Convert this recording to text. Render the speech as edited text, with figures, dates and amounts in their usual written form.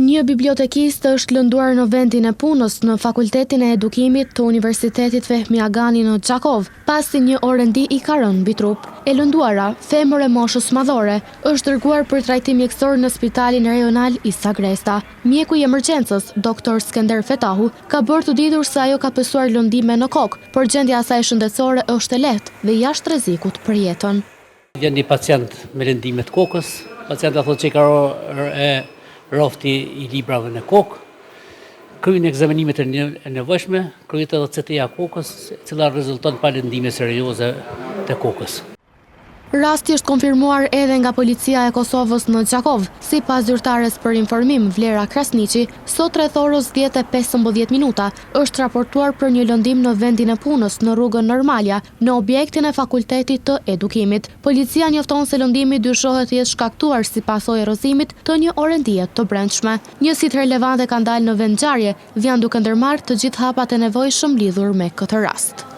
Një bibliotekist është lënduar në vendin e punës në Fakultetin e Edukimit të Universitetit Fehmi Agani në Gjakovë, pasi një orendi i ka rënë mbi trup. E lënduara, femër e moshës madhore, është dërguar për trajtim mjekësor në Spitalin Rajonal Isa Gresta. Mjeku i emergjencës, Doktor Skender Fetahu, ka bërë të ditur se ajo ka pësuar lëndime në kokë, por gjendja e saj shëndetësore është e lehtë dhe jashtë rrezikut për jetën. Vjen një pacient me lëndime të kokës, pacienta thotë që i ka ra rafti i librave në kokë, kryhen ekzaminimet e nevojshme, kryhet edhe CT-ja e kokës, e cila rezulton pa lëndime serioze të kokës. Rasti është konfirmuar edhe nga Policia e Kosovës në Gjakovë. Sipas zyrtares për informim, Vlera Krasniqi, sot rreth orës 10:15 minuta, është raportuar për një lëndim në vendin e punës në rrugën Normalja, në objektin e Fakultetit të Edukimit. Policia njofton se lëndimi dyshohet të jetë shkaktuar si pasojë e rrëzimit të një orendie të brendshme. Njësitë relevante kanë dalë në vendngjarje dhe janë duke ndërmarrë të gjithë hapat e nevojshëm lidhur me këtë rast.